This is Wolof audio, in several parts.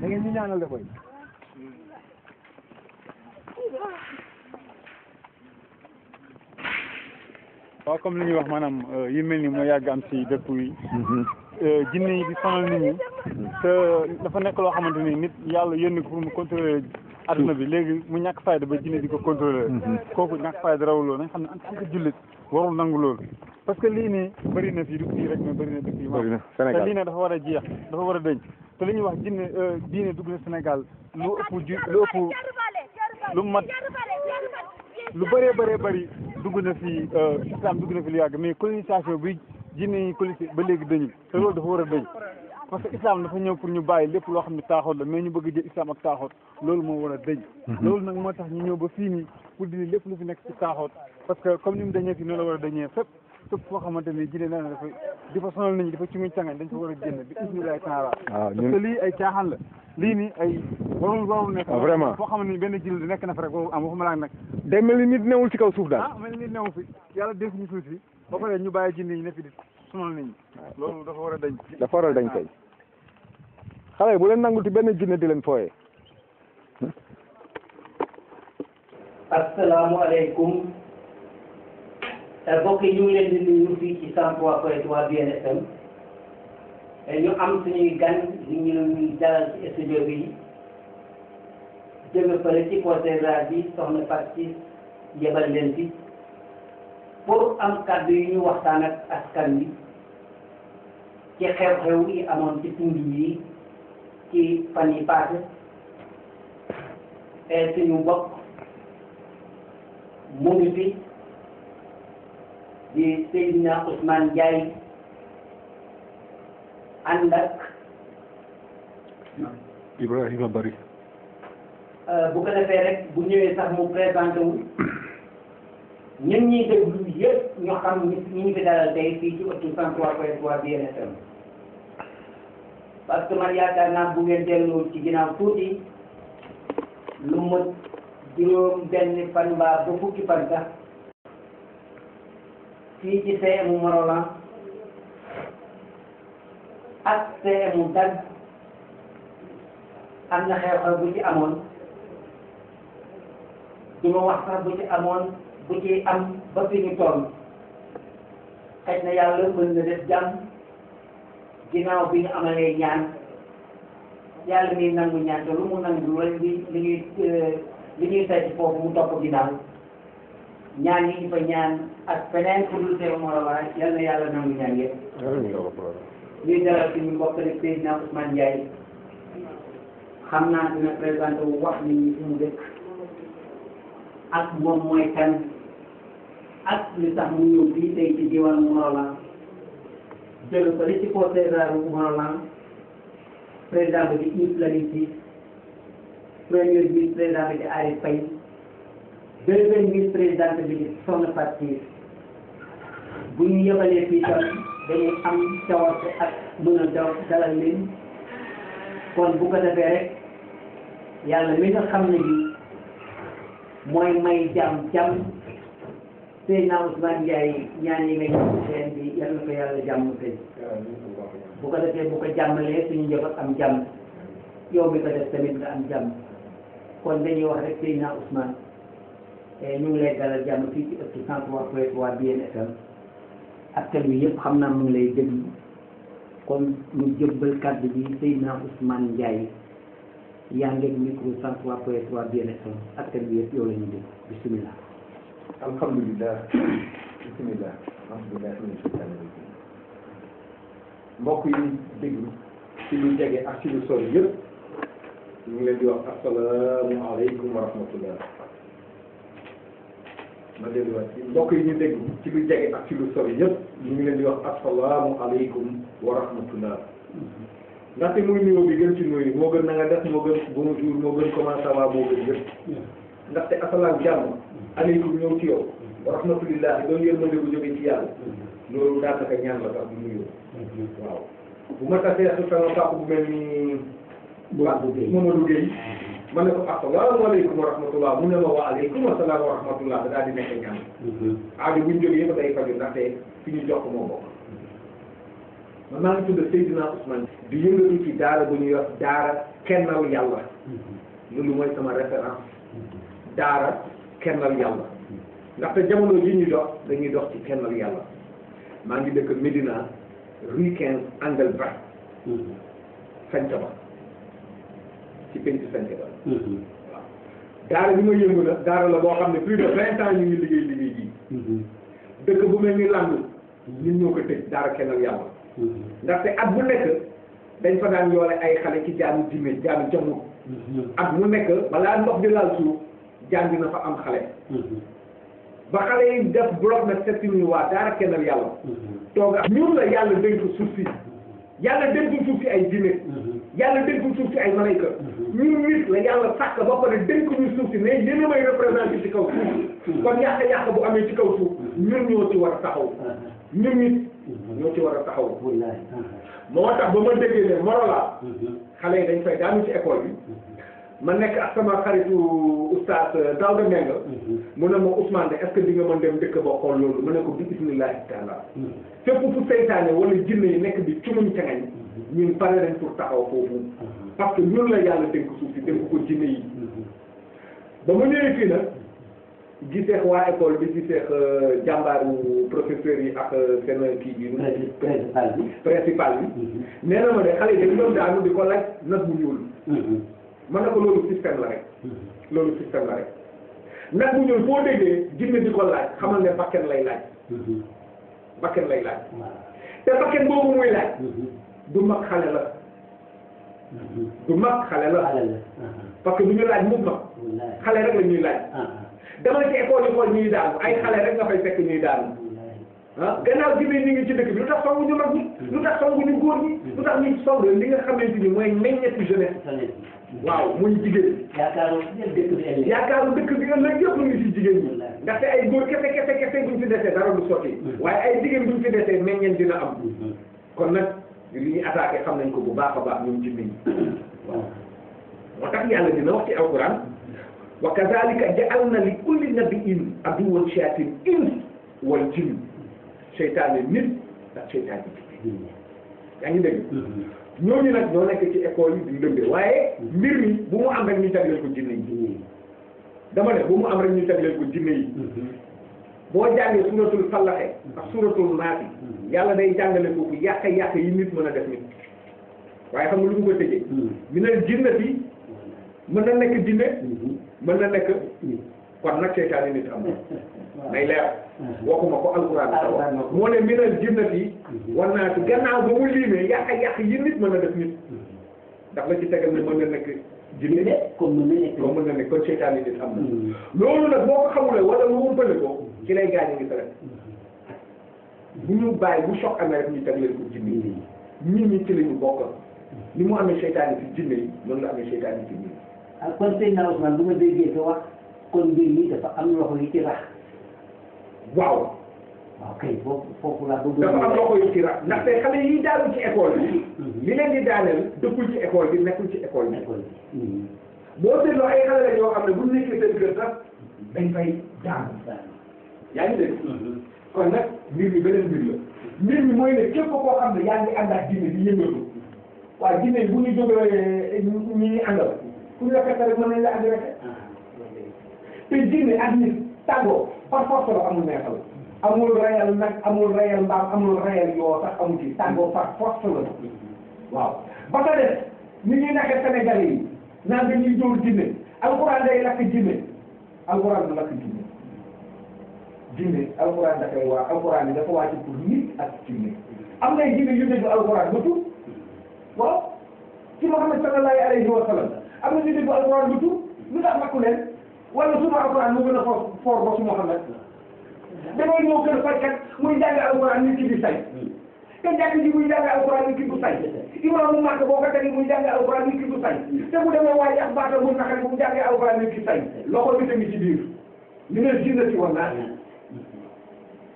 da ngeen ñu ñaanal de boy. waaw comme li ñuy wax maanaam yu mel ni moo yàgg am ci dëkk yi. jinne yi di sonal nit ñi. te dafa nekk loo xamante ni nit yàlla yónni ko pour mu contrôler adduna bi léegi mu ñàkk fayda ba jinne di ko contrôler. kooku ñàkk fayda rawul nañ xam ne en tant que jullit warul nangu loolu. parce que lii nii bëri na fii du fii rek mais bëri na dëkk yi. bëri na Sénégal te lii ne dafa war a jeex dafa war a dëñ te li ñuy wax jinne diine dugg na Sénégal lu ëpp lu mat lu bëree bëri dugg na fi islam dugg na fi lu yàgg mais colonisation bi jinne yi colonisé ba léegi dañu te loolu dafa war a dëñ parce que islam dafa ñëw pour ñu bàyyi lépp loo xam ne taaxoot la mais ñu bëgg jël islam ak taaxoot loolu moo war a dëñ loolu nag moo tax ñu ñëw ba fii nii pour dindi lépp lu fi nekk ci taaxoot parce que comme ni mu dañee fi noonu la war a dañee fépp foo xamante ni jinne nee na dafa di fa sonal nit ñi dafa ci muy cangañ dañ fa war a génn bi bismillahi taala parce que lii ay caaxaan la lii nii ay warul nekk vraiment foo xamante ni benn jil di nekk na fa rek boobu am waxuma laa nag day mel ni nit newul ci kaw suuf daal mel ni nit newu fi yàlla def ñu suuf si ba pare ñu bàyyi jinne yi ne fi di sonal nit ñi loolu dafa war a dañ dafa war a dañ kay xale bu leen nangul ci benn jinne di leen fooyee asalaamaaleykum mbokk yi ñu ngi leen di nuyu fii ci 103.3 BN FM ñu am suñuy gan ñu ngi dalal ci studio bi jóge fële ci côté rajo bi soxna Fatou yebal leen fi pour am kàddu yu ñu waxtaan ak askan wi ci xew-xew yi amoon ci tund yi ci fan yi passé suñu mbokk mu ngi fi di Seydina Ousmane Ndiaye ànd ak Ibrahima Bari bu ko defee rek bu ñëwee sax mu présenté wu ñun ñuy déglu yëpp ñu xam ñi ñu fi dalal tey fii ci ëttu 103.3 BN FM parce que man yaakaar naa bu ngeen dellu ci ginnaaw tuuti lu mot juróom benn fan mbaa ba fukki fan sax fii ci CMU Morolan ak CMU Dag am na xew-xew bu ci amoon du ma wax sax bu ci amoon bu ci am ba fi ñu toll xëy na yàlla mën na def jàmm ginnaaw bi ñu amalee ñaan yàlla miy nangu ñaan te lu mu nangu rek li ñuy saytu foofu mu topp ginnaaw ñaan yi ñu fa ñaan ak feneen ku dul CMU Morolan yal na yàlla nangu ñaan yëpp. ñuy dalal suñu mbokk rek Seydina Ousmane Ndiaye xam naa dina présenté wu wax nit ñi fi mu dëkk ak moom mooy kan ak li tax mu ñëw fii tey ci diwaanu Morolan jël ko li ci conseil rural Morolan président bi di Yves Lamine Ciss premier vice président bi di Arif Faye deuxième vice président bi di Soxna Fatou bu ñu yebalee fii tam dañuy am cawarte ak mën a dalal leen kon bu ko defee rek yàlla mi nga xam ne bi mooy may jàmm Seydina Ousmane Ndiaye ñaan yi nga ñëw seen bi yal na ko yàlla jàmm tey bu ko defee bu ko jàmmalee suñu njaboot am jàmm yow mi ko def tamit nga am jàmm kon dañuy wax rek Seydina Ousmane ñu ngi lay dalal jàmm fii ci ëttu 103.3 BN FM askan wi yëpp xam naa mu ngi lay déglu kon ñu jëbbal kàddu bi Seydina Ousmane Ndiaye yaa ngi micro 103.3 BN FM askan wi yëpp yow la ñu déglu bisimilah. alhamdulilah bisimilah alhamdulilah min shaytaani rajim mbokk yi déglu ci lu jege ak ci lu sori yëpp ñu ngi leen di wax asalaamualeykum wa rahmatullah ma dégluwaat ci mbokk yi ñu déglu ci lu jege ak ci lu sori yëpp ñu ngi leen di wax asalaamualeykum wa rahmatullah ndaxte muy nuyoo bi gën ci nuyu moo gën na nga def moo gën bonjour moo gën comment ça va moo gën yëpp ndaxte asalaam jàmm aleykum ñëw ci yow wa rahmatulillah doon yërmande bu jóge ci yàlla loolu daanaka ñaan la sax bu nuyoo waaw bu ma tasee su sama papa bu mel ni Mamadou Gueye ma ne ko asalaamaaleykum wa rahmatullah mu ne ma wa aleykum asalaam wa rahmatullah da daal di nekk ñaan aajo buñ jógee yëpp day faju ndaxte fi ñu jox moo bokk man maa ngi tudd Seydina Ousmane di yëngatu ci daara bu ñuy wax daara kennal yàlla loolu mooy sama référence daara kennal yàlla ndaxte jamono ji ñu dox dañuy dox ci kennal yàlla maa ngi dëkk Médina rue 15 angle 20 Sanca Ba ci penc Sanca Ba waaw daara bi ma yëngu nag daara la boo xam ne plus de 20 ans ñu ngi liggéey ji dëkk bu mel ni Landu ñun ñoo ko tëj daara kennal yàlla ndaxte at bu nekk dañ fa daan yoole ay xale ci jaanu jinne jaanu jamut at mu nekk balaa ndox di laal suuf jaan dina fa am xale ba xale yi def bloc nag setti ñu waa daara kennal yàlla toog ñun la yàlla dénk suuf si yàlla dénkul suuf si ay jinne yàlla dénkul suuf si ay malayka ñun nit la yàlla sàkk ba pare dénk ñu suuf si mais yéen a may représenté ci kaw suuf kon yàq bu amee ci kaw suuf ñun ñoo ci war a taxaw ñun nit ñoo ci war a taxaw moo tax ba ma déggee ne Morola xale yi dañ fay daanu ci école bi ma nekk ak sama xaritu oustaz Daouda Mbengue mu ne ma Ousmane de est-ce que di nga mën dem dëkk ba xool loolu ma ne ko bi bismillahi taala fépp fu seytaane wala jinne yi nekk di cumuñ cangañ ñun pare nañ pour taxaw foofu parce que ñun la yàlla dénk suuf si dénk ko jinne yi ba ma ñëwee fii nag giseex waa école bi giseex jàmbaaru professeurs yi ak seen kii bi principal bi nee na ma de xale yi dañ doon daanu di ko laaj nag bu ñuul man na ko loolu système la rek loolu système la rek nag bu ñuul foo déggee jinne di ko laaj xamal ne bakken lay laaj bakken lay laaj te bakken boobu muy laaj du mag xale la du mag xale la parce que du ñu laaj mukk mag xale rek la ñuy laaj dama ci école yi xool ñuy daanu ay xale rek nga fay fekk ñuy daanu ah gannaaw jinne ñi ngi ci dëkk bi lu tax songu ñu mag ñi lu tax songu ñu góor ñi lu tax ñu song li nga xamante ni mooy meññeeti jeunesse waaw muy jigéen yaakaaru dëkk bi ëllëg yëpp mu ngi ci jigéen ñi ndaxte ay góor kese buñ fi desee dara du sotti waaye ay jigéen buñ fi desee meññeen dina am kon nag li ñuy attaqué xam nañ ko bu baax a baax ñun jinne ñi waaw moo tax yàlla dina wax ci alquran wa kazalika ja'alna li kulli nabiyyin aduwwan shayatin ins wal jinn seytaane nit ak seytaane bi yaa ngi dégg ñooñu nag ñoo nekk ci école yi di lëmbee waaye mbir mi bu mu am rek ñu jagleel ko jinne yi dama ne bu mu am rek ñu jagleel ko jinne yi boo jàngee suratul fallaxe ak suratul naasi yàlla day jàngale foofu yàq yi nit mën a def nit waaye xam nga lu mu ko tëjee minal jinnati mën na nekk jinne mën na nekk kon nag seytaane nit am na nay leer waxuma ko alquran taw moo ne minal jinnati war naa ci gannaaw ba mu liimee yàq yi nit mën a def nit ndax la ci tegal ne mën na nekk jinne comme mën na nekk kon seytaane nit am na loolu nag boo ko xamulee wala mu wumpale ko ci lay gaañ ngi tere bu ñu bàyyi bu choc amee rek ñu teg leen ko jinne yi nit ñi ci la ñu bokk ni mu amee seytaane ci jinne yi noonu la amee seytaane ci nit ah kon sëñ na Ousmane bu ma déggee sa wax kon mbir mi dafa am loxo yi ci rax waaw kay foofu laa bëgg dafa am loxo yi ci rax ndaxte xale yi daanu ci école bi li leen di daaneel dëkkul ci école bi nekkul ci école bi boo seetloo ay xale la yoo xam ne bu nekkee seen kër sax dañ fay daanu yaa ngi dégg kon nag mbir mi beneen mbir la mbir mi mooy ne képp koo xam ne yaa ngi ànd ak jinne di yëngatu waaye jinne yi bu ñu jógee ñi àndal fu ñu la fekk rek mën nañ la agressé te jinne ak nit tàggoo par force la amul neexal amul rayal nag amul rayal mbaam amul rayal yoo sax amu ci tàggoo par force la waaw ba ta def ni ñuy nekkee Sénégalais yi naan dañuy dóor jinne alxuraan day lakk jinne alxuraan du lakk jinne jinne alxuraan da koy waa alxuraan yi dafa wàcc pour nit ak jinne am nay jinne yu dégg alxuraan ba tuub waaw ci Muhammad sallallahu alayhi wa sallam am na ñu dégg alxuraan ba tuub lu tax lakku leen wala suma alxuraan mu gën a foor ba su Muhammad damay ñëw kër fajkat muy jàng alxuraan nit ki di say te jàng ji muy jàng alxuraan nit ki du say imam mu màkk boo ko tegee muy jàng alxuraan nit ki du say te bu demee waaye ak baata bu naqari bu mu jàngee alxuraan nit ki say loxo bi tamit ci biir ñu ne jinnati woon naa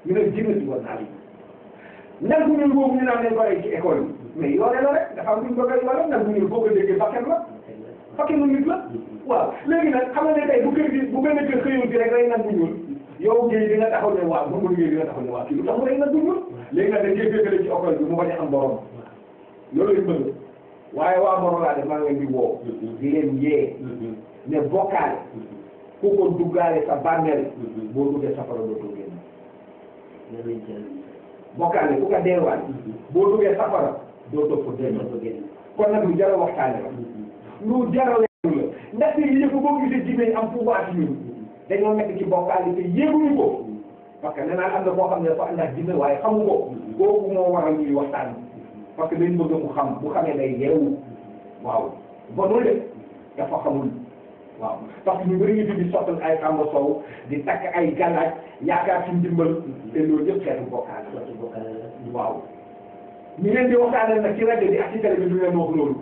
ñu ne jinnati woon naa nag bu ñuul boobu ñu naan leen ko rey ci école bi mais yoone la rek dafa am duñ ko koy wala nag bu ñuul boo ko déggee bakken la bakkenu nit la waaw léegi nag xam nga ne tey bu kër gi bu benn kër xëyoon bi rek rey nag bu ñuul yow géey di nga taxaw ne waaw bu géey di nga taxaw ne waaw kii lu tax mu rey nag bu ñuul léegi nag dañ koy féetale ci école bi mu bañ a am borom loolu lañ bëgg waaye waa Morola de maa ngi leen di woo di leen yee ne bokkaale ku ko duggaale sa bàmmeel boo duggee safara dootoo génn bokkaale ku ko deewaale boo duggee safara dootoo ko génn kon nag lu jar a waxtaane la lu jar a leeru la ndaxte yi yëpp boo gisee jinne am pouvoir ci ñun dañoo nekk ci bokkaale te yéeguñu ko parce que nee naa am na koo xam ne dafa ànd ak jinne waaye xamu ko kooku moo waral ñuy waxtaan parce que dañ bëgg mu xam bu xamee day yeewu waaw bonul de dafa xamul waaw parce que ñu bëri ñu di sottal ay xamba sow di takk ay galaaj yaakaar ci ndimbal te loolu yëpp xeetu bokkaale waaw ñu leen di waxtaanee nag ci rajo bi ak ci télé bi du leen wax loolu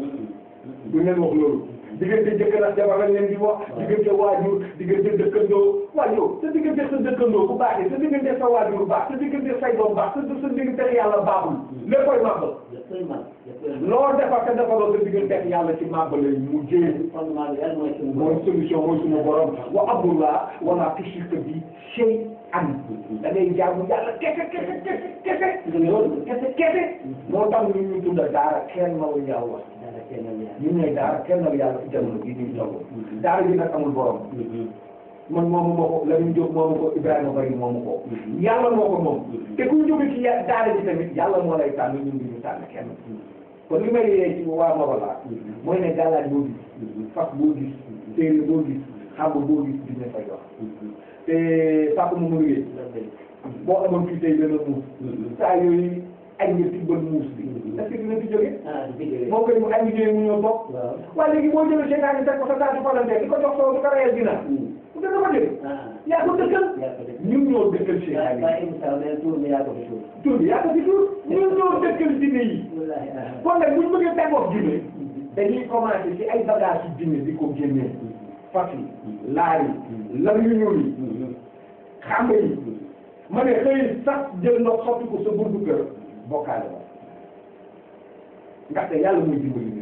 du leen wax loolu diggante jëkkër ak jabar lañ leen di wax diggante waajur diggante dëkkandoo waaw yow sa diggante sa dëkkandoo bu baaxee sa diggante sa waajur bu baax sa diggante say doom baax sa diggante yàlla baaxul léppay màbbal loo defar te defaloo sa diggante yàlla ci màbbal lay mujjee mooy solution mooy suñu borom wa abdullah wala tushrik bi shay'an da ngay jaamu yàlla kese moo tax ñu tudda daara kenn mawu yàlla ñun ñooy daara kenn nag yàlla ci jamono bii ñuy toll daara ji nag amul borom man moomu moo ko Lamine Diop moomu ko Ibrahima Bari moomu ko yàlla moo ko moom te kuy jóge ci daara ji tamit yàlla moo lay tànn ñun ñu tànn kenn kon li may yee ci waa Morola mooy ne gàllaaj boo gis fas boo gis téere boo gis xàmb boo gis dina fay wax te Papa Mamadou Gueye boo amoon fii tey benn muus saa yooyu ay nga tibbal muus bi est-ce que dina fi jóge moo koy mu ay liggéey mu ñëw bokk waaye léegi boo jëlee seetaan teg ko sa taatu falante di ko jox soo du ko reyal dina bu dëgg ko jóge yaa ko dëkkal ñun ñoo dëkkal seetaan yi tur bi yaa ko fi tur ñun ñoo dëkkal jinne yi kon nag buñ bëggee tegoog jinne dañuy commencé ci ay bagage yu jinne di ko génnee fas yi laar yi lam yu ñuul yi xàmb yi ma ne xëy sax jël ndox sotti ko sa buntu kër bokkaale moom ndaxte yàlla muy dimbali